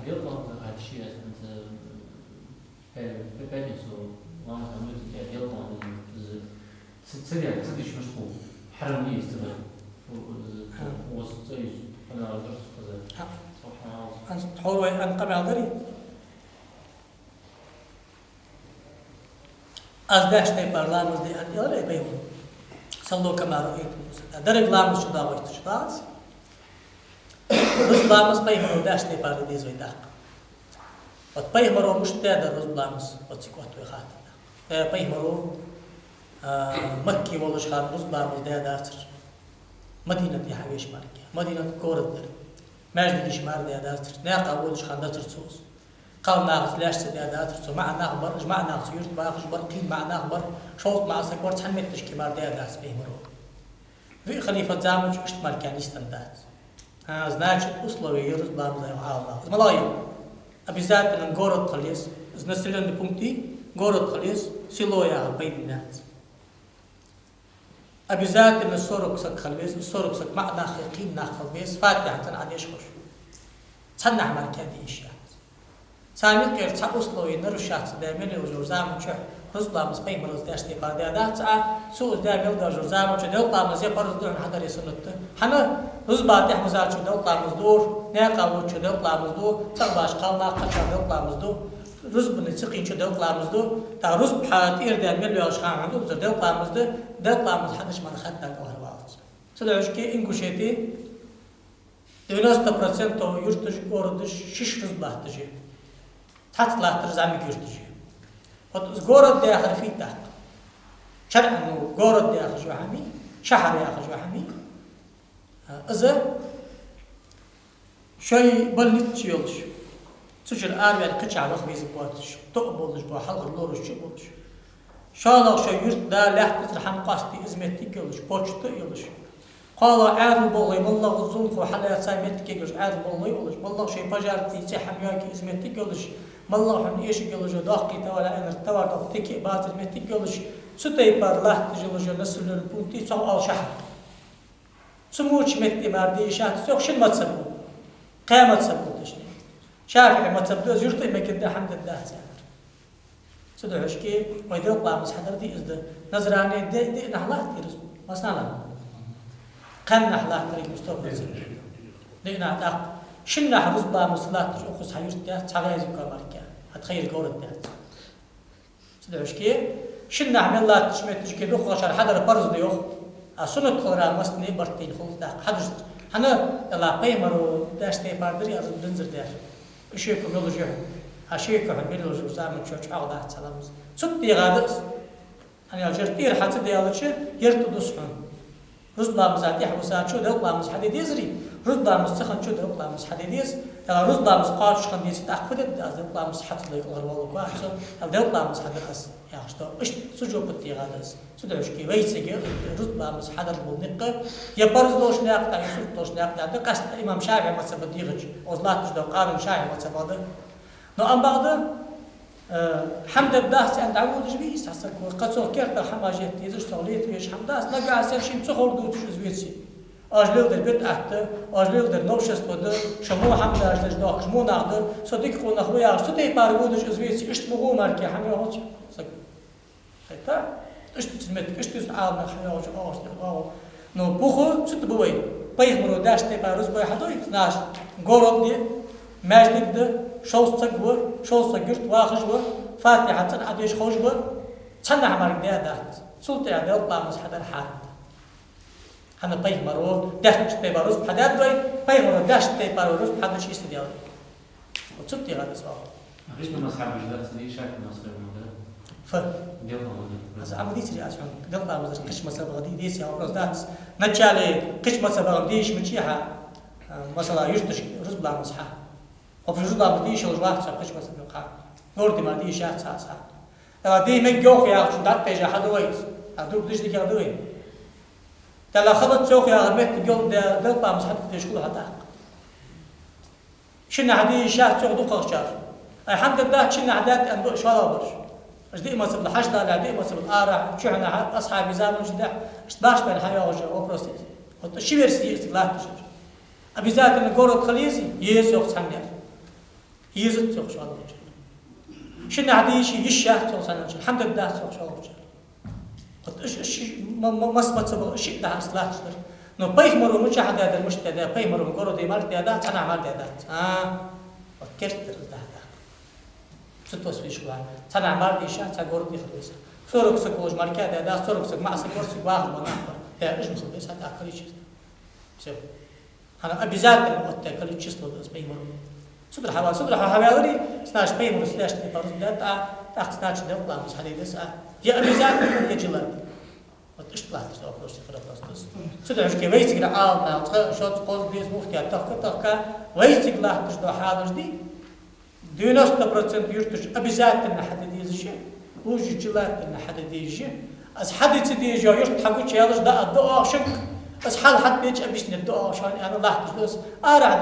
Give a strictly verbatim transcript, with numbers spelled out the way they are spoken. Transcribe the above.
Делкъа ламаз хьаьдаш я, э, пя-, пя-, пятницу ламаз хьамуьйцу, делкъа ламаз из ц-, царя, цадиш мишта хул, хьарам еза цадара. Фу, из, фу, ус цаиш, хьанал дарс хаза. Хьа. Субханаллах. Ан тхьовра вай ан къамаьл дарий? Аз даьча тайпара ламаз де аьнна аьлар вай пайхамаро. صلوا كما رأيتموني أصلي. Деррига ламаз чу доагӀаш дац. Рузба ламаз пайхамаро даьча тайпара де деза вай тӀаккха. Вот пайхамаро мишта даьдар рузба ламаз, вот цига отт вай хаттар. Э, пайхамаро, а, Макке волча хана рузба ламаз даь дацар. Мадинате хьавеча мара. Мадинат город дар. Маьждигаш мара даь дацар. Наькъа волча хана дацар цо из. Кхалнахаца лаьшта ца даь дацар цо, маӀа нах бар, уж маӀа нах цу юрта бахаш бар, кхийна маӀа нах бар, шовзткъа маӀа саг вар, цхьан метташка мара даь дац пайхамаро. Виъ халифа заман чу иштта мара кхы нийсденна дац. А, значит, условие я рузба ламаза йоах Ӏаламнаха. Из малагӀа я? Обязательно город хила еза, из населённый пункт, город хила еза, село яхар пайдана яц. Обязательно сорок саг хила веза, сорок саг маӀа нах, кхийна нах хила беза, Фатихьа цӀена Ӏодеш ховш. Цхьаннахьа мара кхы де йиш яц. Царна юкъера цхьа условие нарушаться даь мел йолча заман чухь рузба ламаз пайхамаро даьча тайпара даь дац, а цо из даь мел долча заман чухь делкъа ламаз е парз да хьона, хьадар е суннат да. ХӀана? Рузба тӀехьа визачо делкъа ламаз ду, наькъа волчо делкъа ламаз ду, цхьабараш кхалнах кхача делкъа ламаз ду. Рузбане ца кхийначо делкъа ламаз ду, тӀаккха рузба хьа тӀера даь мел йолча хана хьона ду, из делкъа ламаз да, делкъа ламаз хьадеш мара хатта кӀалхарвалац. Цудухьа шке Ингушети девяносто процентов юрташ, городаш шиш рузба латташ я. Цхьацца латтар зӀамига юрташ я. Вот из город яхар фуд тӀаккха? ШарӀан, ну, город яхаш я хӀама, шахьар яхаш я хӀама. А, из шоай больницаш йолаш, цу чура араваьнна кхычахьа ваха везаш воацаш, тоъ болаш бола, хьалхара лораш чу болаш. ШоллагӀа шоай юрта да лаьттазар хӀама къоастаде из моттиг йолаш, почта йолаш. КхоалагӀа Ӏаьдала болхлой, моллагӀа зуламхо хьалаьца моттиг йолаш, Ӏаьдала болхлой йолаш, моллагӀа шоай пожарни цӀи хӀама йоаге из моттиг йолаш, моллагӀа хьона эшаргйолаш йола доккхий товар, аьннар товар доккха тике бацар моттиг йолаш, цу тайпара латташ йолаш йола населённый пункт я цох оал шахьар. Цу моча метте мара де йиш яц, цох шин мазхаб ба. Кхаь мазхаб ба, точнее. ШафиӀий мазхаб да из, юрта а мегаргда, хӀама дергдац аьннар. Цудухьа шке вай делкъа ламаз хьадар деза да. Назране ди-, диъ нах латт ераш, масала. Кхаь нах латтар из сто процент. Диъ нах тӀаккха. Шин нах рузба ламаз латташ укхаза цхьа юрт яц, цхьа гӀазот мара кхы. ХӀаьта хайра город яц. Цудухьа шке, шин нах мел латтача моттигашка дукхагӀчар хьадар парз да йоах, а суннат хилара массане барт тайна хул тӀаккха хьадараш. ХӀана аьлча пайхамаро даьча тайпара дар, е рузба динзар дар. Шеко мел йолаш я хьона. А шеко хьона мел йолча заман чу чӀоагӀа дац цхьа ламаз. Цу тӀа дегӀа да из. ХӀана аьлча тӀера хьа ца даьлча, яртӀа дус хьона. Рузба ламаза тӀехьа висачо делкъа ламаз хьаде дезарий, рузба ламаз ца хинначо делкъа ламаз хьаде деза, е рузба ламаз кхоачаш хинна деце, тӀаккха фу дергда аз, делкъа ламаз хьа ца дой кӀалхарваларгвац со, е делкъа ламаз хьадар аз, яхаш да. Иштта цу жоп тӀа дегӀа да из. Цудухьа шке вайцига рузба ламаз хьадар бола никъ, е парз долча наькъа тӀа, е суннат долча наькъа тӀа да, къаьстта имам ШафиӀий мазхаб дийгӀача, укхаза латташ дола къанун ШафиӀий мазхабах да. Но амма бакъда, э, хӀама дергдац аьнна дӀаводаш вий из цхьа саг, кхы цох кертах хӀамаш етта езаш, цох лета везаш хӀама дац, нагахьа санна шийна ца ховр дувцаш из веце. Оаш леладер бидӀат да, оаш леладер новшество да, шо во хӀама даждаш дохкаш во нах да, со дика къонах ва яхаш, цу тайпара водаш из веце, иштта ма гӀо мара кхы хӀама йоахац саг. ХӀаьта, иштта цу метте, иштта цу Ӏаламнаха хьайоагӀаш, оагӀаш тӀехьа оагӀув. Но пхи цу тӀа ба вай. Пайхамаро даьча тайпара рузба хьадой, значит, город да, маьждиг да, шовзткъа саг ва, шовзткъа саг юрта вахаш ва, Фатихьа цӀена Ӏодеш ховш ва, цхьаннахьа мара даь дац. Цул тӀехьа делкъа ламаз хьадар хьарам да. ХӀана пайхамаро даьча тайпара рузба хьадаьд вай, пайхамаро даьча тайпара рузба хьадеш йистадел. Вот цу тӀа дегӀа да из оаха. Кхыча мазхабаш дац, ШафиӀий мазхаб ма да. Фу? Делкъа ламаз дар. Аз Ӏа ма дийцарий аз хьона, делкъа ламаз дар кхыча мазхабах де деза яха вопрос дац. Вначале кхыча мазхабах де йиш ма йий хьа, а, масала, юрташка рузба ламаз хьа. Вообще рузба ламаз де йиш йолаш вац со кхыча мазхабах хьа. Горде мара де йиш яц аз хьа. Ала де мегаргйоах яхачун дӀатӀатайжа хьаду вай из. А друг диш дикагӀа да вай. Далла халац йоах яхар моттиг йолаш да, делкъа ламаз хьадеш хул хьа тӀаккха. Шиннахьа де йиш яц цох дукхагӀчар. Ай, хӀама дергдац, шиннахьа даьд аьнна ба шоллагӀбараш. Уж диъ мазхабал хьаждалехь, диъ мазхабал арахьа, чухьнахьа, асхьабий заман чу дехьа, иштта башха бен хьайоагӀаш вопрос я из. Вот ши версия я из цига латташ. Обязательно город хила езий? Еза, йоах цхьанне. Езац йоах шоллагӀчар. Шин хьадийша йиш яц йоах цхьанненчар, хӀама дергдац йоах шоллагӀчар. Вот уж, уж, ма-, ма-, масса мацабала уж шиъ дахьа латташ дар. Но пайхамара мичахьа даьдар, мишта даьдар, пайхамара городе мара даьдац, цхьаннахьа мара даьдац. А, вот керттера из дахьа. Цу тос виш хила. Цхьаннахьа мара дийша, цхьа городе хила веза. Сорок саг волаш мара даьдац, сорок саг маӀа саг, ворхӀ саг вахаш бола нах бар. Э, уж ма хила беза, цхьа количество. Всё. ХӀана обязательно оттадаь количество да из пайхамара. Цудухьа хьавала, цудухьа хьаваларе, значит, пайхамара следующий парз даьд, а, тӀаккха, значит, делкъа ламаз хьаде деза, а. Я обязательно, я желательно. Вот иштта латташ да вопрос, хара вопрос да из. Цудухьа шке вайцига Ӏаламнах цкъа, шозза, кхозза, деза муфтият тахка, тахка, вайцига латташ да хьалаш ди. Девяносто процент юрташ обязательно хьаде дезаш я, лужи желательно хьаде дезаш я. Аз хьаде ца дезаш йола юрт хьагучаяьлча, да, да оаха шуга, аз хьал хьатӀабеча объяснить да оаха шоана, аьнна латташ да из. Арахьа